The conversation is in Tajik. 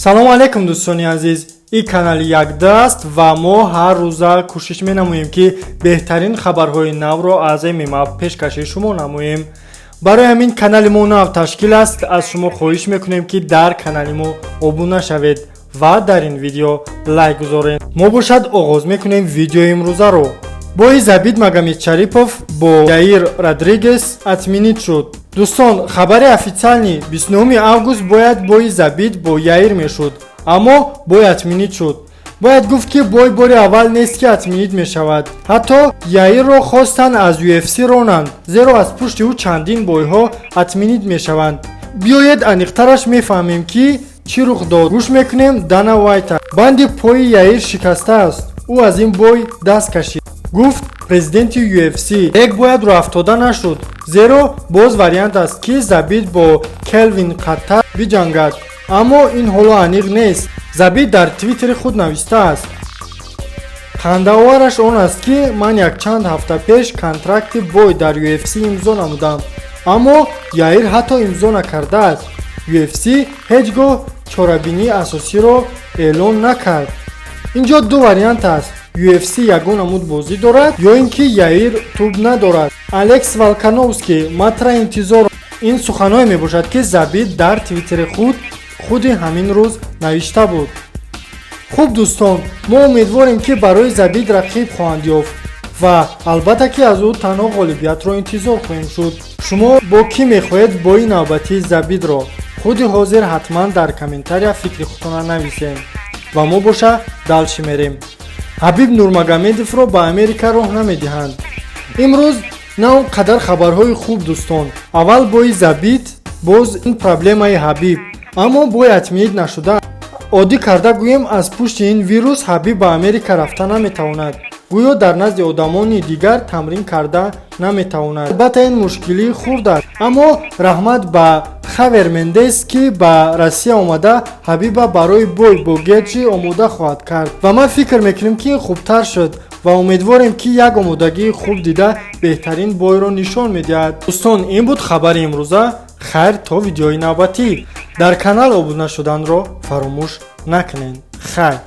Салому алейкум, дӯстони азиз! Ин канали Якдаст ва мо ҳар рӯза кӯшиш менамоем, ки беҳтарин хабарҳои навро аз ММА пешкаши шумо намоем. Барои ҳамин канали мо нав ташкил аст. Аз шумо хоҳиш мекунем, ки дар канали мо обуна шавед ва дар ин видео лайк гузоред. Мо бошад оғоз мекунем видеои имрӯзаро. Бои Забит Магомедшарипов бо Яир Родригес отменить шуд. Дӯстон, хабари официальный: 29 август бояд бои Забит бо Яир мешуд, аммо бой отменить шуд. Бояд гуфт, ки бой бори аввал нест, ки отменить мешавад. Ҳатто Яирро хостанд аз UFC ронанд, зеро аз пушти ӯ чандин бойҳо отменить мешаванд. Биёед, аниқтараш мефаҳмем, ки чӣ рух дод. Гӯш мекунем Дана Вайта. Банди пои Яир шикастааст, ӯ аз ин бой даст кашид, гуфт президенти UFC. Лек бояд рӯафтода нашуд, зеро боз вариант аст, ки Забит бо Келвин Каттар биҷангад, аммо ин ҳоло аниқ нест. Забит дар твиттери худ навистааст: «Хандаовараш он аст, ки ман якчанд ҳафта пеш контракти бой дар UFC имзо намудам, аммо Яир ҳатто имзо накардааст. UFC ҳеҷ гоҳ чорабинии асосиро эълон накард. Инҷо ду вариант аст: UFC ягон намуд бозӣ дорад ё ин ки Яир тӯб надорад. Алекс Волкановский, матра интизор». Ин суханҳое мебошад, ки Забит дар твиттери худ худи ҳамин рӯз навишта буд. Хуб, дӯстон, мо умедворем, ки барои Забит рақиб хоҳанд ёфт ва албатта, ки аз ӯ танҳо ғолибиятро интизор хоҳем шуд. Шумо бо кӣ мехоҳед бои навбатии Забитро? Худи ҳозир ҳатман дар комментария фикри худтона нависем ва мо боша дальше мерем. Ҳабиб Нурмагомедовро ба Америка роҳ намедиҳанд. Имрӯз на он қадар хабарҳои хуб, дӯстон. Аввал бои Забит, боз ин проблемаи Ҳабиб, аммо бой отменить нашуда. Оддӣ карда гӯем, аз пушти ин вирус Ҳабиб ба Америка рафта наметавонад, гӯё дар назди одамони дигар тамрин карда наметавонад. Албатта, ин мушкилии хурд аст, аммо раҳмат ба Хавер Мендес, ки ба Россия омада, Ҳабиба барои бой бо Геҷи омода хоҳад кард. Ва ман фикр мекунем, ки ин хубтар шуд ва умедворем, ки як омодагии хуб дида, беҳтарин бойро нишон медиҳад. Дӯстон, ин буд хабари имрӯза. Хайр, то видеои навбатӣ. Дар канал обуна шуданро фаромӯш накунед. Хайр.